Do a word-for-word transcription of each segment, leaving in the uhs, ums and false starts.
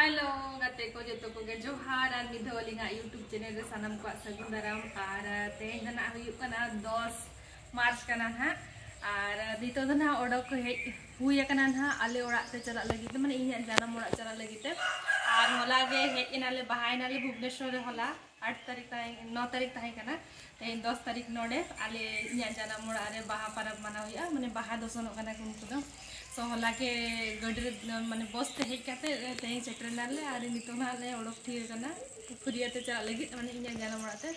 Hello ᱜᱟᱛᱮ ᱠᱚ, ᱡᱚᱛᱚ ᱠᱚᱜᱮ ᱡᱚᱦᱟᱨ᱾ ᱟᱨ ᱢᱤᱫ ᱫᱷᱟᱣ ᱟᱹᱞᱤᱧᱟᱜ YouTube ᱪᱮᱱᱮᱞ ᱨᱮ ᱥᱟᱱᱟᱢ ᱠᱚᱣᱟᱜ ᱥᱟᱹᱜᱩᱱ ᱫᱟᱨᱟᱢ᱾ ᱟᱨ ᱛᱮᱦᱮᱧ ᱫᱚ ᱱᱟᱜ ᱦᱩᱭᱩᱜ ᱠᱟᱱᱟ ᱫᱚᱥ ᱢᱟᱨᱪ ᱠᱟᱱᱟ ᱱᱟᱦᱟᱜ᱾ ᱟᱨ ᱱᱤᱛᱚᱜ ᱫᱚ ᱱᱟᱦᱟᱜ ᱚᱰᱚᱠ ᱦᱮᱡ ᱦᱩᱭ ᱟᱠᱟᱱᱟ ᱱᱟᱦᱟᱜ ᱟᱞᱮ ᱚᱲᱟᱜ ᱛᱮ ᱪᱟᱞᱟᱜ ᱞᱟᱹᱜᱤᱫ ᱛᱮ, ᱢᱟᱱᱮ ᱤᱧᱟᱜ ᱡᱟᱱᱟᱢ ᱚᱲᱟᱜ ᱪᱟᱞᱟᱜ ᱞᱟᱹᱜᱤᱫ ᱛᱮ᱾ ᱟᱨ ᱦᱚᱞᱟ ᱜᱮ ᱦᱮᱡ ᱮᱱᱟᱞᱮ, ᱵᱟᱦᱟᱭᱮᱱᱟᱞᱮ ᱵᱷᱩᱵᱽᱱᱮᱥᱚᱨ ᱨᱮ ᱦᱚᱞᱟ᱾ ᱟᱴ ᱛᱟᱹᱨᱤᱠᱷ ᱛᱟᱦᱮᱸ, ᱱᱚ ᱛᱟᱹᱨᱤᱠᱷ ᱛᱟᱦᱮᱸ ᱠᱟᱱᱟ᱾ ᱛᱮᱦᱮᱧ ᱫᱚᱥ ᱛᱟᱹᱨᱤᱠᱷ ᱱᱚᱰᱮ ᱟᱞᱮ, ᱤᱧᱟᱹᱜ ᱡᱟᱱᱟᱢ ᱚᱲᱟᱜ ᱨᱮ ᱵᱟᱦᱟ ᱯᱚᱨᱚᱵᱽ ᱢᱟᱱᱟᱣ ᱦᱩᱭᱩᱜᱼᱟ, ᱢᱟᱱᱮ ᱵᱟᱦᱟ ᱫᱚᱥᱚᱱᱚᱜ ᱠᱟᱱᱟ ᱠᱚ ᱩᱱᱠᱩ ᱫᱚ᱾ ᱥᱚ ᱦᱚᱞᱟ ᱜᱮ ᱜᱟᱹᱰᱤ ᱨᱮ, ᱢᱟᱱᱮ ᱵᱚᱥ ᱛᱮ ᱦᱮᱡ ᱠᱟᱛᱮ ᱛᱮᱦᱮᱧ ᱥᱮᱴᱮᱨ ᱮᱱᱟᱞᱮ᱾ ᱟᱨ ᱱᱤᱛᱚᱜ ᱱᱟᱦᱟᱜ ᱞᱮ ᱚᱰᱚᱠ ᱛᱷᱤᱨ ᱠᱟᱱᱟ ᱯᱷᱩᱨᱤᱭᱟᱹ ᱛᱮ ᱪᱟᱞᱟᱜ ᱞᱟᱹᱜᱤᱫ, ᱢᱟᱱᱮ ᱤᱧᱟᱹᱜ ᱡᱟᱱᱟᱢ ᱚᱲᱟᱜ ᱛᱮ᱾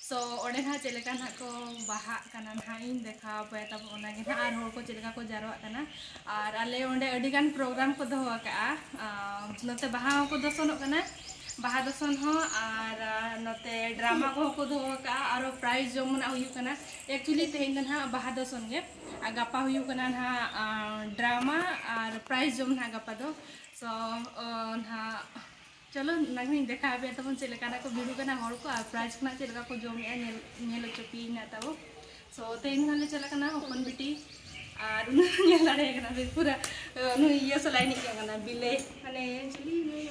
ᱥᱚ ᱚᱸᱰᱮ ᱱᱟᱦᱟᱜ ᱪᱮᱫ ᱞᱮᱠᱟ ᱱᱟᱦᱟᱜ ᱠᱚ ᱵᱟᱦᱟᱜ ᱠᱟᱱᱟ ᱱᱟᱦᱟᱜ ᱤᱧ ᱫᱮᱠᱷᱟᱣ ᱟᱯᱮᱭᱟ ᱛᱟᱵᱚ ᱚᱱᱟᱜᱮ ᱱᱟᱦᱟᱜ, ᱟᱨ ᱦᱚᱲ ᱠᱚ ᱪᱮᱫ ᱞᱮᱠᱟ ᱠᱚ ᱡᱟᱨᱣᱟᱜ ᱠᱟᱱᱟ᱾ ᱟᱨ ᱟᱞᱮ ᱚᱸᱰᱮ ᱟᱹᱰᱤ ᱜᱟᱱ ᱯᱨᱳᱜᱨᱟᱢ ᱠᱚ ᱫᱚᱦᱚ ᱟᱠᱟᱫᱼᱟ᱾ ᱟᱨ ᱱᱚᱛᱮ ᱵᱟᱦᱟ ᱦᱚᱸᱠᱚ ᱫᱚᱥᱚᱱᱚᱜ ᱠᱟᱱᱟ, ᱵᱟᱦᱟ ᱫᱚᱥᱚᱱ ᱦᱚᱸ, ᱟᱨ ᱟᱨ ᱱᱚᱛᱮ ᱰᱨᱟᱢᱟ ᱠᱚᱦᱚᱸ ᱠᱚ ᱫᱚᱦᱚ ᱟᱠᱟᱫᱼᱟ, ᱟᱨᱚ ᱯᱨᱟᱭᱤᱡᱽ ᱡᱚᱢ ᱨᱮᱱᱟᱜ ᱦᱩᱭᱩᱜ ᱠᱟᱱᱟ᱾ ᱮᱠᱪᱩᱭᱮᱞᱤ ᱛᱮᱦᱮᱧ ᱫᱚ ᱱᱟᱦᱟᱜ ᱵᱟᱦᱟ ᱫᱚᱥᱚᱱ ᱜᱮ, ᱟᱨ ᱜᱟᱯᱟ ᱦᱩᱭᱩᱜ ᱠᱟᱱᱟ ᱱᱟᱦᱟᱜ ᱰᱨᱟᱢᱟ ᱟᱨ ᱯᱨᱟᱭᱤᱡᱽ ᱡᱚᱢ ᱱᱟᱦᱟᱜ ᱜᱟᱯᱟ ᱫᱚ᱾ ᱥᱚ ᱱᱟᱦᱟᱜ ᱪᱚᱞᱚ ᱚᱱᱟ ᱜᱮᱧ ᱫᱮᱠᱷᱟᱣ ᱟᱯᱮᱭᱟ ᱛᱟᱵᱚᱱ ᱪᱮᱫ ᱞᱮᱠᱟᱱᱟᱜ ᱠᱚ ᱵᱷᱤᱲᱩ ᱠᱟᱱᱟ ᱦᱚᱲ ᱠᱚ, ᱟᱨ ᱯᱨᱟᱭᱤᱡᱽ ᱠᱷᱚᱱᱟᱜ ᱪᱮᱫ ᱞᱮᱠᱟ ᱠᱚ ᱡᱚᱢᱮᱜᱼᱟ ᱧᱮᱞ, ᱧᱮᱞ ᱦᱚᱪᱚ ᱯᱮᱭᱟᱹᱧ ᱱᱟᱦᱟᱜ ᱛᱟᱵᱚ᱾ ᱥᱚ ᱛᱮᱦᱮᱧ ᱦᱚᱸᱞᱮ ᱪᱟᱞᱟᱜ ᱠᱟᱱᱟ ᱦᱚᱯᱚᱱ ᱵᱤᱴᱤ ᱟᱨ ᱩᱱᱤ ᱧᱮᱞ ᱫᱟᱲᱮᱭᱟᱭ ᱠᱟᱱᱟ ᱯᱮ ᱯᱩᱨᱟᱹ, ᱱᱩᱭ ᱤᱭᱟᱹ ᱥᱟᱞᱟᱜ ᱮᱱᱮᱡ ᱠᱟᱱᱟ ᱵᱤᱞᱮ, ᱢᱟᱱᱮ ᱪᱤᱞᱤ ᱱᱩᱭ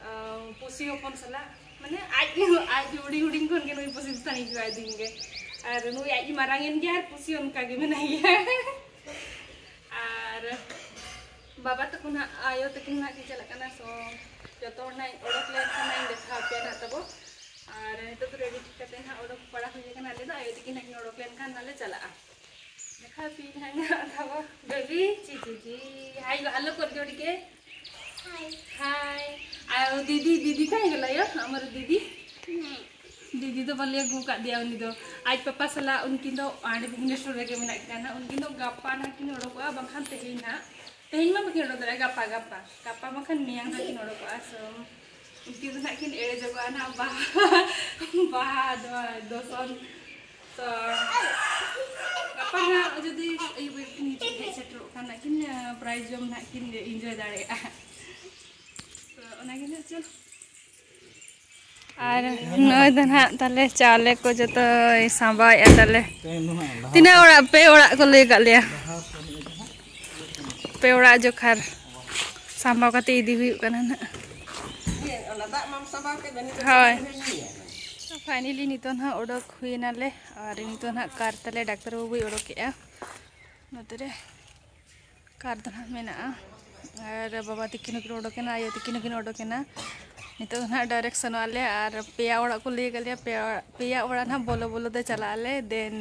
ᱟᱸ, ᱯᱩᱥᱤ ᱦᱚᱯᱚᱱ ᱥᱟᱞᱟᱜ, ᱢᱟᱱᱮ ᱟᱡ, ᱟᱡ ᱦᱩᱰᱤᱧ ᱦᱩᱰᱤᱧ ᱠᱷᱚᱱ ᱜᱮ ᱱᱩᱭ ᱯᱩᱥᱤ ᱫᱚ ᱛᱟᱦᱮᱸ ᱦᱤᱡᱩᱜᱼᱟᱭ ᱫᱤᱱ ᱜᱮ᱾ ᱟᱨ ᱱᱩᱭ ᱟᱡ ᱜᱮ ᱢᱟᱨᱟᱝ ᱮᱱ ᱜᱮᱭᱟ ᱟᱨ ᱯᱩᱥᱤ ᱚᱱᱠᱟ ᱜᱮ ᱢᱮᱱᱟᱭ ᱜᱮᱭᱟ᱾ ᱟᱨ ᱵᱟᱵᱟ ᱛᱟᱠᱚ ᱱᱟᱜ, ᱟᱭᱳ ᱛᱟᱹᱠᱤᱱ ᱱᱟᱜ ᱠᱤᱱ ᱪᱟᱞᱟᱜ ᱠᱟᱱᱟ᱾ ᱥᱚ ᱡᱚᱛᱚ ᱦᱚᱲ ᱱᱟᱜ ᱚᱰᱚᱠ ᱞᱮᱱᱠᱷᱟᱱ ᱱᱟᱜ ᱤᱧ ᱫᱮᱠᱷᱟᱣ ᱟᱯᱮᱭᱟ ᱱᱟᱜ ᱛᱟᱵᱚ᱾ ᱟᱨ ᱱᱤᱛᱚᱜ ᱫᱚ ᱨᱮᱰᱤ ᱴᱷᱤᱠ ᱠᱟᱛᱮ ᱱᱟᱜ ᱚᱰᱚᱠ ᱵᱟᱲᱟ ᱦᱩᱭ ᱟᱠᱟᱱᱟ᱾ ᱟᱞᱮ ᱫᱚ ᱟᱭᱳ ᱛᱟᱹᱠᱤᱱ ᱱᱟᱜ ᱠᱤᱱ ᱚᱰᱚᱠ ᱞᱮᱱᱠᱷᱟᱱ ᱱᱟᱜ ᱞᱮ ᱪᱟᱞᱟᱜᱼᱟ᱾ ᱫᱮᱠᱷᱟᱣ ᱯᱮᱭᱟᱹᱧ ᱦᱟᱸᱜ ᱱᱟᱜ ᱛᱟᱵᱚ᱾ ᱵᱮᱵᱤ, ᱪᱤ, ᱪᱤ, ᱪᱤ᱾ ᱦᱟᱭ ᱜᱚ, ᱦᱮᱞᱳ ᱠᱚᱨ ᱡᱳᱲ ᱜᱮ᱾ ᱦᱟᱭ᱾ ᱦᱟᱭ᱾ ᱟᱨ ᱫᱤᱫᱤ, ᱫᱤᱫᱤ ᱠᱟᱭ ᱜᱮᱞᱟ ᱭᱟ, ᱟᱢᱟᱨ ᱫᱤᱫᱤ? ᱦᱩᱸ᱾ ᱫᱤᱫᱤ ᱫᱚ ᱵᱟᱞᱮ ᱟᱹᱜᱩ ᱟᱠᱟᱫ ᱫᱮᱭᱟ ᱩᱱᱤ ᱫᱚ᱾ ᱟᱡ ᱯᱟᱯᱟ ᱥᱟᱞᱟᱜ ᱩᱱᱠᱤᱱ ᱫᱚ ᱟᱸᱰᱮ ᱵᱷᱩᱵᱽᱱᱮᱥᱚᱨ ᱨᱮᱜᱮ ᱢᱮᱱᱟᱜ ᱠᱤᱱᱟ ᱱᱟᱦᱟᱜ᱾ ᱩᱱᱠᱤᱱ ᱫᱚ ᱜᱟᱯᱟ ᱱᱟᱦᱟᱜ ᱠᱤᱱ ᱚᱰᱚᱠᱚᱜᱼᱟ, ᱵᱟᱝᱠᱷᱟᱱ ᱛᱮᱦᱮᱧ ᱱᱟᱦᱟᱜ᱾ ᱛᱮᱦᱮᱧ ᱢᱟ ᱵᱟᱹᱠᱤᱱ ᱚᱰᱚᱠ ᱫᱟᱲᱮᱭᱟᱜᱼᱟ, ᱜᱟᱯᱟ, ᱜᱟᱯᱟ᱾ ᱜᱟᱯᱟ ᱵᱟᱝᱠᱷᱟᱱ ᱢᱮᱭᱟᱝ ᱱᱟᱦᱟᱜ ᱠᱤᱱ ᱚᱰᱚᱠᱚᱜᱼᱟ᱾ ᱥᱚ ᱩᱱᱠᱤᱱ ᱫᱚ ᱱᱟᱦᱟᱜ ᱠᱤᱱ ᱮᱲᱮ ᱡᱚᱜᱚᱜᱼᱟ ᱱᱟᱦᱟᱜ ᱵᱟᱦᱟ, ᱵᱟᱦᱟ ᱫᱚ ᱫᱚᱥᱚᱱ᱾ ᱛᱚ ᱜᱟᱯᱟ ᱱᱟᱦᱟᱜ ᱡᱩᱫᱤ ᱟᱹᱭᱩᱵ ᱟᱹᱭᱩᱵ ᱠᱤᱱ ᱦᱤᱡᱩᱜ, ᱦᱮᱡ ᱥᱮᱴᱮᱨᱚᱜ ᱠᱷᱟᱱ ᱱᱟᱦᱟᱜ ᱠᱤᱱ, ᱟᱸ, ᱯᱨᱟᱭᱤᱡᱽ ᱡᱚᱢ ᱱᱟᱦᱟᱜ ᱠᱤᱱ ᱤᱱᱡᱚᱭ ᱫᱟᱲᱮᱭᱟᱜᱼᱟ᱾ ᱛᱚ ᱚᱱᱟᱜᱮ ᱱᱟᱦᱟᱜ ᱪᱚᱞ᱾ ᱟᱨ ᱱᱚᱜᱼᱚᱭ ᱫᱚ ᱱᱟᱦᱟᱜ ᱛᱟᱦᱞᱮ ᱪᱟᱣᱞᱮ ᱠᱚ ᱡᱚᱛᱚᱭ ᱥᱟᱸᱵᱟᱣᱮᱫᱼᱟ ᱛᱟᱞᱮ᱾ ᱛᱮᱦᱮᱧ ᱫᱚ ᱱᱟᱦᱟᱜ ᱞᱟᱦᱟ ᱛᱤᱱᱟᱹᱜ ᱚᱲᱟᱜ? ᱯᱮ ᱚᱲᱟᱜ ᱠᱚ ᱞᱟᱹᱭ ᱟᱠᱟᱫ ᱞᱮᱭᱟ᱾ ᱞᱟᱦᱟ ᱥᱮᱫ ᱨᱮ ᱱᱟᱦᱟᱜ ᱯᱮ ᱚᱲᱟᱜ ᱡᱚᱠᱷᱟᱨ᱾ ᱥᱟᱢᱵᱟᱣ ᱠᱟᱛᱮ ᱤᱫᱤ ᱦᱩᱭᱩᱜ ᱠᱟᱱᱟ ᱱᱟᱜ᱾ ᱦᱳᱭ᱾ ᱯᱷᱟᱭᱱᱟᱞᱤ ᱱᱤᱛᱚᱜ ᱱᱟᱦᱟᱜ ᱚᱰᱚᱠ ᱦᱩᱭᱱᱟᱞᱮ, ᱟᱨ ᱱᱤᱛᱚᱜ ᱱᱟᱦᱟᱜ ᱠᱟᱨ ᱛᱟᱞᱮ ᱰᱟᱠᱛᱟᱨ ᱵᱟᱹᱵᱩᱭ ᱚᱰᱚᱠᱮᱜᱼᱟ᱾ ᱱᱚᱛᱮ ᱨᱮ ᱠᱟᱨ ᱫᱚ ᱱᱟᱦᱟᱜ ᱢᱮᱱᱟᱜᱼᱟ, ᱟᱨ ᱵᱟᱵᱟ ᱛᱤᱠᱤᱱ ᱦᱚᱸᱠᱤᱱ ᱚᱰᱚᱠᱮᱱᱟ, ᱟᱭᱳ ᱛᱤᱠᱤᱱ ᱦᱚᱸᱠᱤᱱ ᱚᱰᱚᱠᱮᱱᱟ᱾ ᱱᱤᱛᱚᱜ ᱫᱚ ᱱᱟᱦᱟᱜ ᱰᱟᱭᱨᱮᱠ ᱥᱮᱱᱚᱜ ᱟᱞᱮ, ᱟᱨ ᱯᱮᱭᱟ ᱚᱲᱟᱜ ᱠᱚ ᱞᱟᱹᱭ ᱟᱠᱟᱫ ᱞᱮᱭᱟ, ᱯᱮᱭᱟ, ᱯᱮᱭᱟ ᱚᱲᱟᱜ ᱱᱟᱦᱟᱜ ᱵᱚᱞᱚ ᱵᱚᱞᱚ ᱛᱮ ᱪᱟᱞᱟᱜ ᱟᱞᱮ᱾ ᱫᱮᱱ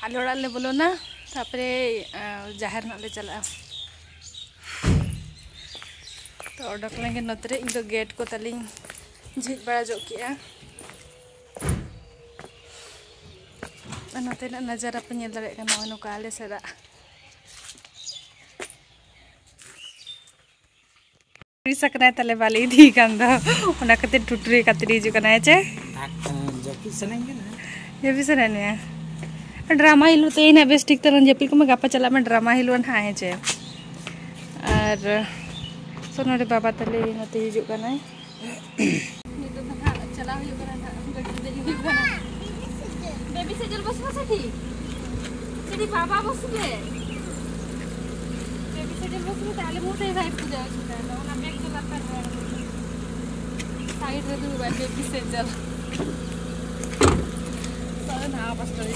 ᱟᱞᱮ ᱚᱲᱟᱜ ᱞᱮ ᱵᱚᱞᱚᱱᱟ, ᱛᱟᱨᱯᱚᱨᱮ ᱡᱟᱦᱮᱨ ᱱᱟᱦᱟᱜ ᱞᱮ ᱪᱟᱞᱟᱜᱼᱟ᱾ ᱛᱚ ᱚᱰᱚᱠ ᱞᱮᱱᱜᱮ ᱱᱚᱛᱮ ᱨᱮ, ᱤᱧ ᱫᱚ ᱜᱮᱴ ᱠᱚ ᱛᱟᱞᱤᱧ ᱡᱷᱤᱡ ᱵᱟᱲᱟ ᱧᱚᱜ ᱠᱮᱜᱼᱟ᱾ ᱟᱨ ᱱᱚᱛᱮᱱᱟᱜ ᱱᱟᱡᱟᱨᱟ ᱯᱮ ᱧᱮᱞ ᱫᱟᱲᱮᱭᱟᱜ ᱠᱟᱱᱟ, ᱱᱚᱜᱼᱚᱭ ᱱᱚᱝᱠᱟ ᱟᱞᱮ ᱥᱮᱫᱟᱜ᱾ ᱴᱩᱴᱩᱨᱤ ᱥᱟᱠᱱᱟᱭ ᱛᱟᱞᱮ ᱵᱟᱞᱮ ᱤᱫᱤᱭ ᱠᱟᱱ ᱫᱚ, ᱚᱱᱟ ᱠᱷᱟᱹᱛᱤᱨ ᱴᱩᱴᱩᱨᱤ ᱠᱟᱛᱮ ᱦᱤᱡᱩᱜ ᱠᱟᱱᱟ, ᱦᱮᱸ ᱪᱮ? ᱡᱟᱹᱯᱤᱫ ᱥᱟᱱᱟᱧ ᱠᱟᱱᱟ᱾ ᱡᱟᱹᱯᱤᱫ ᱥᱟᱱᱟᱭᱮᱫ ᱢᱮᱭᱟ? ᱰᱨᱟᱢᱟ ᱦᱤᱞᱳᱜ ᱛᱮᱦᱮᱧ ᱱᱟᱜ ᱵᱮᱥ ᱴᱷᱤᱠ ᱛᱮ ᱡᱟᱹᱯᱤᱫ ᱠᱚᱢᱮ, ᱜᱟᱯᱟ ᱪᱟᱞᱟᱜ ᱢᱮ ᱰᱨᱟᱢᱟ ᱦᱤᱞᱳᱜ ᱱᱟᱦᱟᱜ, ᱦᱮᱸ ᱪᱮ? ᱟᱨ ᱥᱚᱱᱚᱨᱤ ᱵᱟᱵᱟ ᱛᱟᱞᱮ ᱱᱚᱛᱮ ᱦᱤᱡᱩᱜ ᱠᱟᱱᱟᱭ᱾ ᱱᱤᱛᱚᱜ ᱫᱚ ᱱᱟᱦᱟᱜ ᱪᱟᱞᱟᱣ ᱦᱩᱭᱩᱜ ᱠᱟᱱᱟ, ᱱᱟᱦᱟᱜ ᱜᱟᱹᱰᱤ ᱨᱮ ᱫᱮᱡ ᱦᱩᱭᱩᱜ ᱠᱟᱱᱟ᱾ ᱵᱮᱵᱤ ᱥᱮᱡᱮᱞ ᱵᱚᱥ ᱢᱮᱥᱮ ᱴᱷᱤᱠ᱾ ᱪᱮᱫᱤ ᱵᱟᱵᱟ ᱵᱚᱥ ᱢᱮ᱾ ᱵᱮᱵᱤ ᱥᱮᱡᱮᱞ ᱵᱚᱥ ᱢᱮ, ᱛᱟᱦᱞᱮ ᱢᱩᱫᱮ ᱵᱷᱟᱭ ᱯᱩᱡᱟ ᱦᱩᱭᱩᱜ ᱠᱟᱱᱟ᱾ ᱚᱱᱟ ᱵᱮᱜᱽ ᱫᱚ ᱞᱟᱛᱟᱨ ᱨᱮ᱾ ᱥᱟᱭᱤᱰ ᱨᱮ ᱫᱩᱲᱩᱵ ᱟᱭ ᱵᱮᱵᱤ ᱥᱮᱡᱮᱞ᱾ ᱥᱟᱲᱮ ᱱᱚ ᱯᱟᱸᱪᱴᱟ ᱨᱮ᱾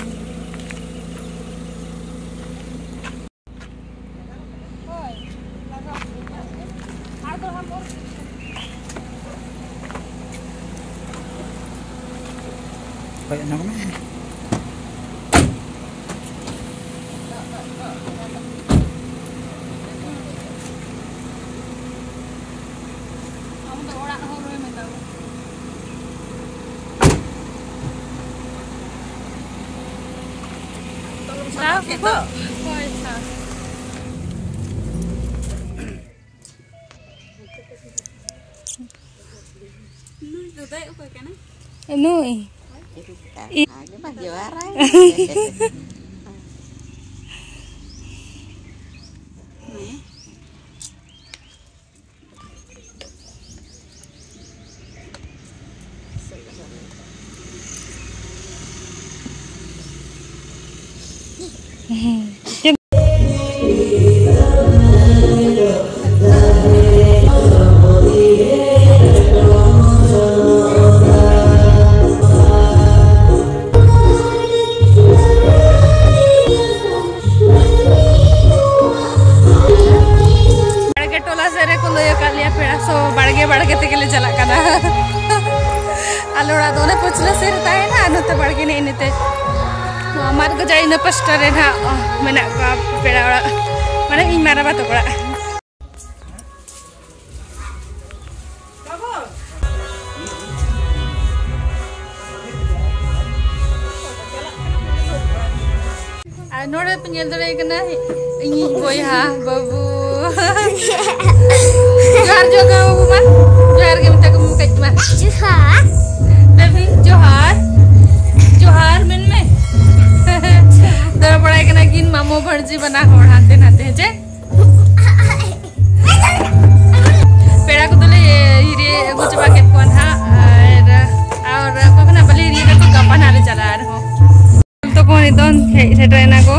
ᱦᱳᱭ, ᱚᱱᱟ ᱠᱚ ᱢᱮ᱾ ᱟᱢ ᱫᱚ ᱚᱲᱟᱜ ᱦᱚᱲ ᱨᱮ ᱢᱮᱛᱟᱣ᱾ ᱦᱳᱭ, ᱥᱟᱨ᱾ ᱱᱩᱭ ᱫᱚ ᱫᱟᱹᱭ ᱚᱠᱚᱭ ᱠᱟᱱᱟᱭ? ᱱᱩᱭ᱾ ᱟᱜᱮ ᱢᱟ ᱡᱚᱦᱟᱨᱟᱭ᱾ ᱟᱠᱟᱫ ᱞᱮᱭᱟ ᱯᱮᱲᱟ ᱥᱚ ᱵᱟᱲᱜᱮ ᱵᱟᱲᱜᱮ ᱛᱮᱜᱮ ᱞᱮ ᱪᱟᱞᱟᱜ ᱠᱟᱱᱟ᱾ ᱟᱞᱮ ᱚᱲᱟᱜ ᱫᱚ ᱚᱱᱮ ᱯᱟᱹᱪᱷᱞᱟᱹ ᱥᱮᱫ ᱨᱮ ᱛᱟᱦᱮᱱᱟ, ᱟᱨ ᱱᱚᱛᱮ ᱵᱟᱲᱜᱮ ᱱᱮᱜᱼᱮ ᱱᱮᱛᱮ ᱱᱚᱣᱟ ᱢᱟᱫ ᱜᱚᱡᱟ ᱤᱱᱟᱹ ᱯᱟᱥᱴᱟ ᱨᱮ ᱱᱟᱦᱟᱜ ᱢᱮᱱᱟᱜ ᱠᱚᱣᱟ ᱯᱮᱲᱟ ᱚᱲᱟᱜ, ᱢᱟᱱᱮ ᱤᱧ ᱢᱟᱨᱟᱵᱟ ᱛᱟᱠᱚ ᱚᱲᱟᱜ᱾ ᱟᱨ ᱱᱚᱰᱮ ᱯᱮ ᱧᱮᱞ ᱫᱟᱲᱮᱭᱟᱭ ᱠᱟᱱᱟ ᱤᱧᱤᱡ ᱵᱚᱭᱦᱟ ᱵᱟᱹᱵᱩ᱾ ᱡᱚᱦᱟᱨ ᱡᱚᱦᱟᱨ ᱵᱟᱹᱵᱩ ᱢᱟ, ᱡᱚᱦᱟᱨ ᱜᱮ ᱢᱮᱛᱟ ᱠᱚ ᱢᱮ ᱠᱟᱹᱡ ᱢᱟ᱾ ᱡᱚᱦᱟᱨ᱾ ᱵᱮᱵᱤ ᱡᱚᱦᱟᱨ, ᱡᱚᱦᱟᱨ ᱢᱮᱱ ᱢᱮ᱾ ᱫᱟᱬᱟ ᱵᱟᱲᱟᱭ ᱠᱟᱱᱟ ᱠᱤᱱ ᱢᱟᱢᱚ ᱵᱷᱟᱹᱬᱡᱤ ᱵᱟᱱᱟ ᱦᱚᱲ ᱦᱟᱱᱛᱮ ᱱᱟᱛᱮ, ᱦᱮᱸ ᱪᱮ? ᱯᱮᱲᱟ ᱠᱚᱫᱚᱞᱮ ᱦᱤᱨᱤ ᱟᱹᱜᱩ ᱪᱟᱵᱟ ᱠᱮᱫ ᱠᱚᱣᱟ ᱱᱟᱦᱟᱜ, ᱟᱨ, ᱟᱨ ᱚᱠᱚᱭ ᱠᱚ ᱱᱟᱦᱟᱜ ᱵᱟᱞᱮ ᱦᱤᱨᱤ ᱟᱠᱟᱫ ᱠᱚᱣᱟ, ᱜᱟᱯᱟ ᱱᱟᱦᱟᱜ ᱞᱮ ᱪᱟᱞᱟᱜᱼᱟ ᱟᱨᱦᱚᱸ᱾ ᱛᱚ ᱠᱚ ᱱᱤᱛᱚᱝ ᱦᱮᱡ ᱥᱮᱴᱮᱨ ᱮᱱᱟ ᱠᱚ᱾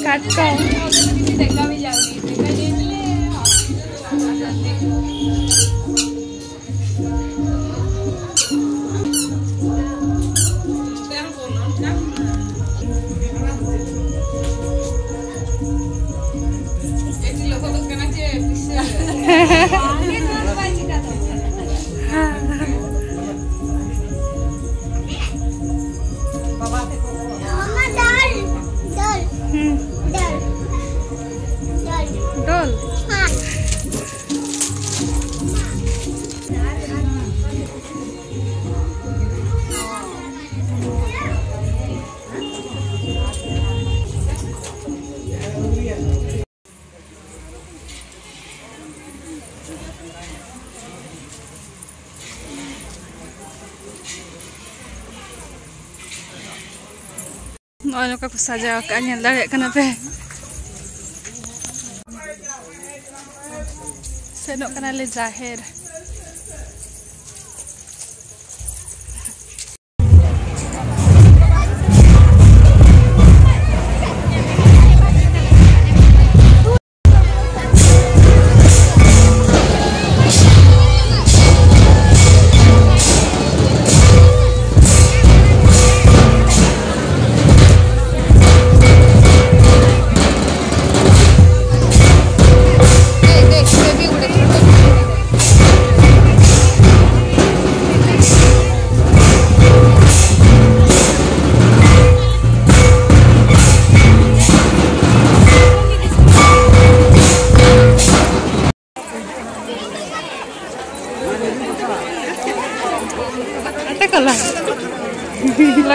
ᱠᱟᱴᱠᱚᱢ᱾ ᱦᱩᱸ᱾ ᱰᱚᱞ᱾ ᱱᱚᱜᱼᱚᱭ ᱱᱚᱝᱠᱟ ᱠᱚ ᱥᱟᱡᱟᱣ ᱟᱠᱟᱫᱼᱟ, ᱧᱮᱞ ᱫᱟᱲᱮᱭᱟᱜ ᱠᱟᱱᱟ ᱯᱮ᱾ ᱥᱮᱱᱚᱜ ᱠᱟᱱᱟᱞᱮ ᱡᱟᱦᱮᱨ᱾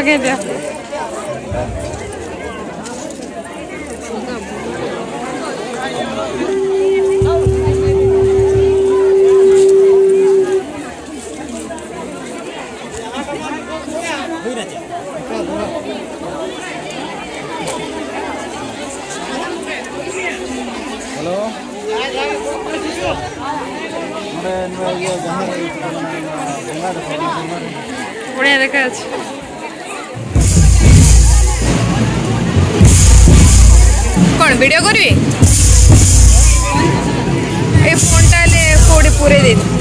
ᱜᱮ ᱫᱮ᱾ ᱦᱮᱞᱳ᱾ ᱱᱚᱰᱮ ᱱᱚᱰᱮ ᱤᱭᱟᱹ ᱡᱟᱦᱟᱸ ᱵᱚᱸᱜᱟ ᱨᱮ, ᱵᱚᱸᱜᱟ ᱨᱮ᱾ ᱵᱚᱲᱤᱭᱟ ᱫᱮᱠᱷᱟ ᱡᱟᱪᱷᱮ᱾ କଣ ଭିଡ଼ିଓ କରିବି? ଏ ଫୋନ୍ଟା ହେଲେ କୋଉଠି ପୁରେଇ ଦେଇଥିଲି।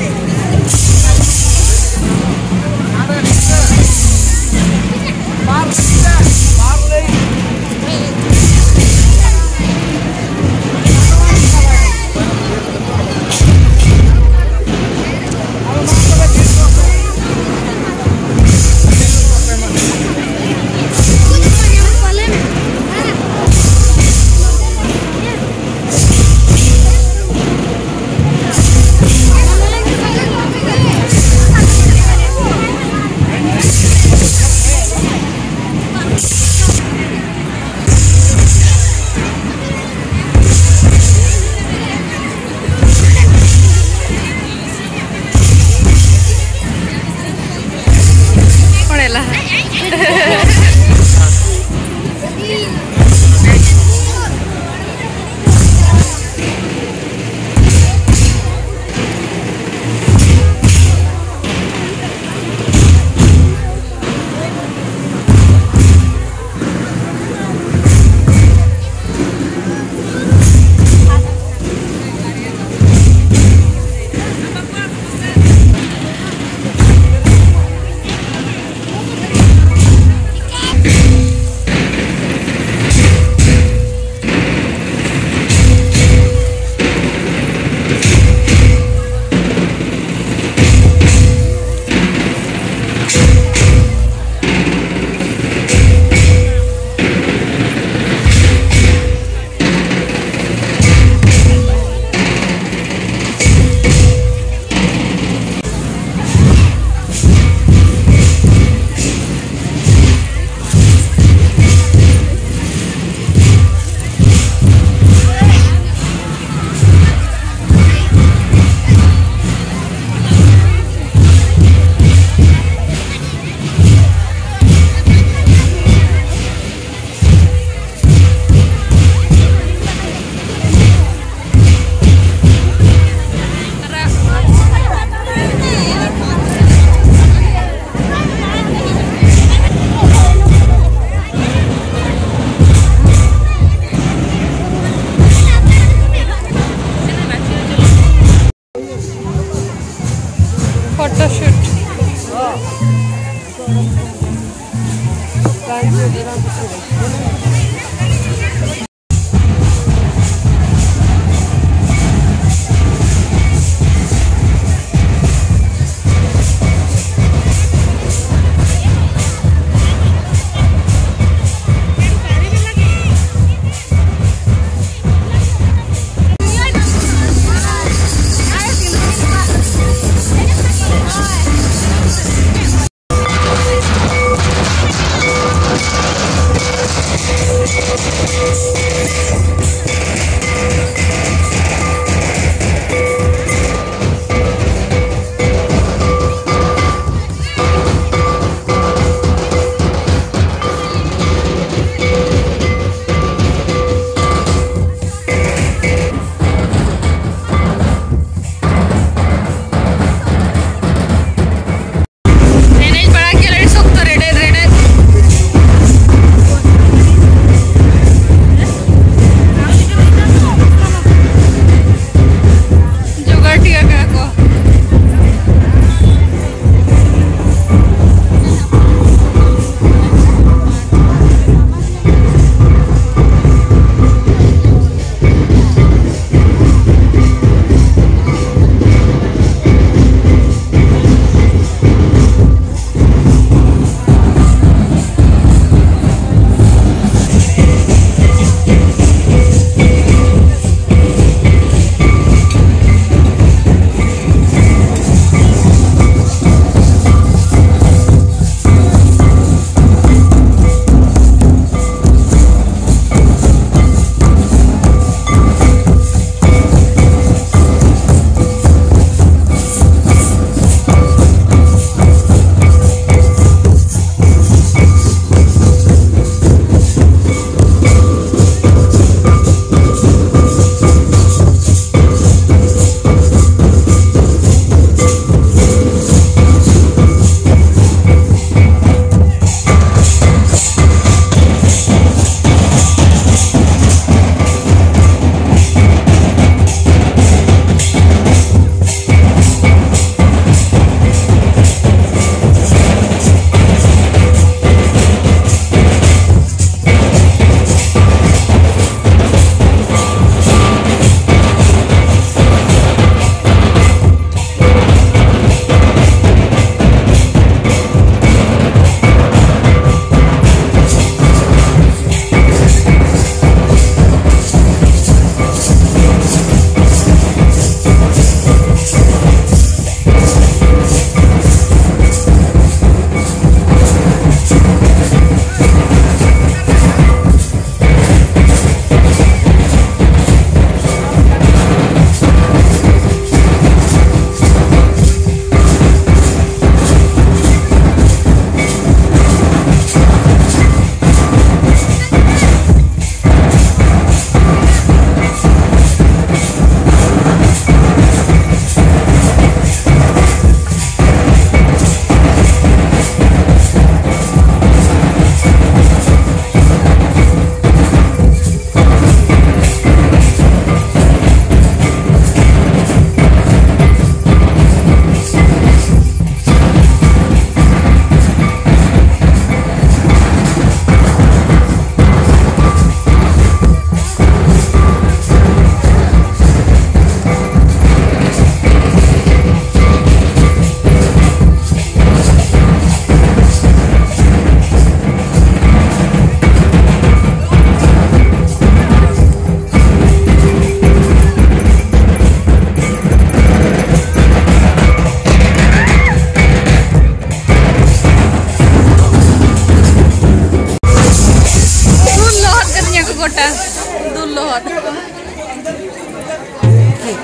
आज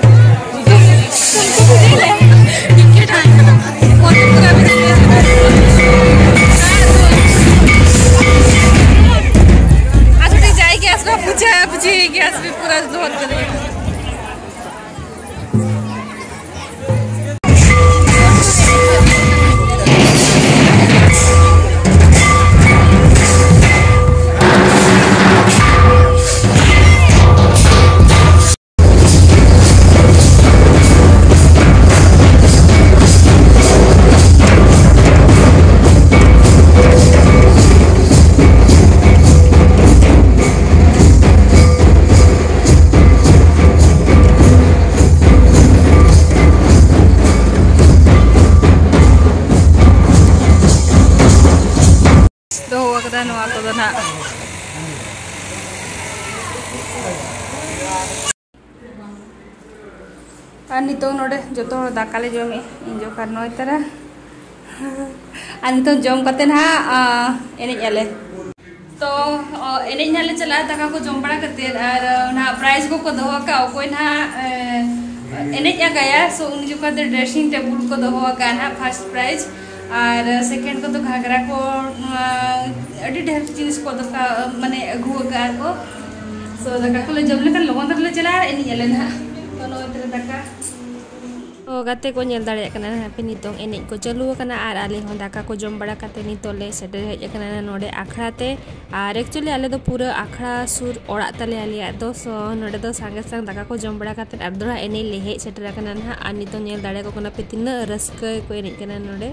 उठे जाए गैस में पूछा है, पूछे गैस में पूरा धोत कर दिया। ᱫᱚᱦᱚ ᱟᱠᱟᱫᱟ ᱱᱚᱣᱟ ᱠᱚᱫᱚ ᱱᱟᱜ᱾ ᱟᱨ ᱱᱤᱛᱚᱜ ᱱᱚᱰᱮ ᱡᱚᱛᱚ ᱦᱚᱲ ᱫᱟᱠᱟ ᱞᱮ ᱡᱚᱢᱮᱜᱼᱟ, ᱤᱧ ᱡᱚᱠᱷᱟᱱ ᱱᱚᱭ ᱛᱟᱨᱟ᱾ ᱟᱨ ᱱᱤᱛᱚᱜ ᱡᱚᱢ ᱠᱟᱛᱮ ᱱᱟᱦᱟᱜ, ᱟ, ᱮᱱᱮᱡ ᱟᱞᱮ᱾ ᱛᱚ, ᱚ, ᱮᱱᱮᱡ ᱱᱟᱦᱟᱜ ᱞᱮ ᱪᱟᱞᱟᱜᱼᱟ ᱫᱟᱠᱟ ᱠᱚ ᱡᱚᱢ ᱵᱟᱲᱟ ᱠᱟᱛᱮ, ᱟᱨ, ᱟ, ᱱᱟᱦᱟᱜ prize ᱠᱚᱠᱚ ᱫᱚᱦᱚ ᱟᱠᱟᱫᱼᱟ, ᱚᱠᱚᱭ ᱱᱟᱦᱟᱜ, ᱮ, ᱮᱱᱮᱡ ᱟᱸᱜᱟᱭᱟ, so ᱩᱱᱤ ᱡᱚᱠᱷᱟᱱ ᱫᱚ dressing table ᱠᱚ ᱫᱚᱦᱚ ᱟᱠᱟᱫᱼᱟ ᱱᱟᱦᱟᱜ first prize᱾ ᱟᱨ second ᱠᱚᱫᱚ ᱜᱷᱟᱜᱽᱨᱟ ᱠᱚ, ᱱᱚᱣᱟ ᱟᱹᱰᱤ ᱰᱷᱮᱨ ᱡᱤᱱᱤᱥ ᱠᱚ ᱫᱚᱠᱟ-, ᱢᱟᱱᱮ ᱟᱹᱜᱩ ᱟᱠᱟᱫᱼᱟ ᱠᱚ᱾ So ᱫᱟᱠᱟ ᱠᱚᱞᱮ ᱡᱚᱢ ᱞᱮᱠᱷᱟᱱ ᱞᱚᱜᱚᱱ ᱫᱷᱟᱨᱟ ᱞᱮ ᱪᱟᱞᱟᱜᱼᱟ ᱟᱨ ᱮᱱᱮᱡ ᱟᱞᱮ ᱱᱟᱦᱟᱜ᱾ ᱛᱚ ᱱᱚᱜᱼᱚᱭ ᱛᱟᱞᱮ ᱫᱟᱠᱟ᱾ ᱛᱚ ᱜᱟᱛᱮ ᱠᱚ ᱧᱮᱞ ᱫᱟᱲᱮᱭᱟᱜ ᱠᱟᱱᱟ ᱦᱟᱯᱮ ᱱᱤᱛᱚᱝ ᱮᱱᱮᱡ ᱠᱚ ᱪᱟᱹᱞᱩ ᱟᱠᱟᱱᱟ ᱟᱨ ᱟᱞᱮ ᱦᱚᱸ ᱫᱟᱠᱟ ᱠᱚ ᱡᱚᱢ ᱵᱟᱲᱟ ᱠᱟᱛᱮ ᱱᱤᱛᱚᱜ ᱞᱮ ᱥᱮᱴᱮᱨ ᱦᱮᱡ ᱟᱠᱟᱱᱟ ᱱᱚᱰᱮ ᱟᱠᱷᱲᱟ ᱛᱮ᱾ ᱟᱨ actually ᱟᱞᱮ ᱫᱚ ᱯᱩᱨᱟᱹ ᱟᱠᱷᱲᱟ ᱥᱩᱨ ᱚᱲᱟᱜ ᱛᱟᱞᱮ ᱟᱞᱮᱭᱟᱜ ᱫᱚ, so ᱱᱚᱰᱮ ᱫᱚ ᱥᱟᱸᱜᱮ ᱥᱟᱝ ᱫᱟᱠᱟ ᱠᱚ ᱡᱚᱢ ᱵᱟᱲᱟ ᱠᱟᱛᱮ ᱟᱨ ᱫᱚᱲᱦᱟ ᱮᱱᱮᱡ ᱞᱮ ᱦᱮᱡ ᱥᱮᱴᱮᱨ ᱟᱠᱟᱱᱟ ᱱᱟᱦᱟᱜ᱾ ᱟᱨ ᱱᱤᱛᱚᱝ ᱧᱮᱞ ᱫᱟᱲᱮᱭᱟᱠᱚ ᱠᱟᱱᱟ ᱯᱮ ᱛᱤᱱᱟᱹᱜ ᱨᱟᱹᱥᱠᱟᱹ ᱠᱚ ᱮᱱᱮᱡ ᱠᱟᱱᱟ ᱱᱚᱰᱮ᱾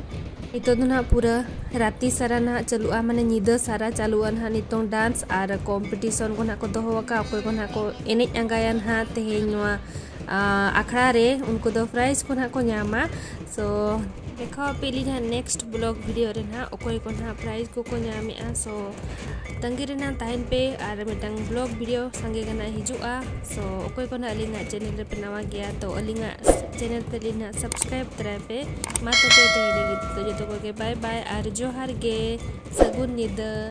ᱱᱤᱛᱚᱜ ᱫᱚ ᱱᱟᱦᱟᱜ ᱯᱩᱨᱟᱹ ᱨᱟᱛᱤ ᱥᱟᱨᱟ ᱱᱟᱦᱟᱜ ᱪᱟᱹᱞᱩᱜᱼᱟ, ᱢᱟᱱᱮ ᱧᱤᱫᱟᱹ ᱥᱟᱨᱟ ᱪᱟᱹᱞᱩᱜᱼᱟ ᱱᱟᱦᱟᱜ ᱱᱤᱛᱚᱝ dance ᱟᱨ competition ᱠᱚ ᱱᱟᱦᱟᱜ ᱠᱚ ᱫᱚᱦᱚ ᱟᱠᱟᱫᱼᱟ᱾ ᱚᱠᱚᱭ ᱠᱚ ᱱᱟᱦᱟᱜ ᱠᱚ ᱮᱱᱮᱡ ᱟᱸᱜᱟᱭᱟ ᱱᱟᱦᱟᱜ ᱛᱮᱦᱮᱧ ᱱᱚᱣᱟ, ᱟ, ᱟᱠᱷᱲᱟ ᱨᱮ, ᱩᱱᱠᱩ ᱫᱚ prize ᱠᱚ ᱱᱟᱦᱟᱜ ᱠᱚ ᱧᱟᱢᱟ᱾ So ᱫᱮᱠᱷᱟᱣ ᱟᱯᱮ ᱟᱹᱞᱤᱧ ᱦᱟᱸᱜ next vlog video ᱨᱮ ᱱᱟᱦᱟᱜ ᱚᱠᱚᱭ ᱠᱚ ᱱᱟᱦᱟᱜ prize ᱠᱚᱠᱚ ᱧᱟᱢᱮᱜᱼᱟ᱾ So ᱛᱟᱺᱜᱤ ᱨᱮ ᱱᱟᱦᱟᱜ ᱛᱟᱦᱮᱱ ᱯᱮ, ᱟᱨ ᱢᱤᱫᱴᱟᱝ vlog video ᱥᱟᱸᱜᱮ ᱜᱮ ᱱᱟᱦᱟᱜ ᱦᱤᱡᱩᱜᱼᱟ᱾ So ᱚᱠᱚᱭ ᱠᱚ ᱱᱟᱦᱟᱜ ᱟᱹᱞᱤᱧᱟᱜ channel ᱨᱮᱯᱮ ᱱᱟᱣᱟ ᱜᱮᱭᱟ, ᱛᱚ ᱟᱹᱞᱤᱧᱟᱜ channel ᱛᱟᱹᱞᱤᱧ ᱱᱟᱦᱟᱜ subscribe ᱛᱚᱨᱟᱭ ᱯᱮ᱾ ᱢᱟ ᱛᱚᱵᱮ ᱛᱮᱦᱮᱧ ᱞᱟᱹᱜᱤᱫ ᱫᱚ ᱡᱚᱛᱚ ᱠᱚᱜᱮ bye bye ᱟᱨ ᱡᱚᱦᱟᱨ ᱜᱮ, ᱥᱟᱹᱜᱩᱱ ᱧᱤᱫᱟᱹ᱾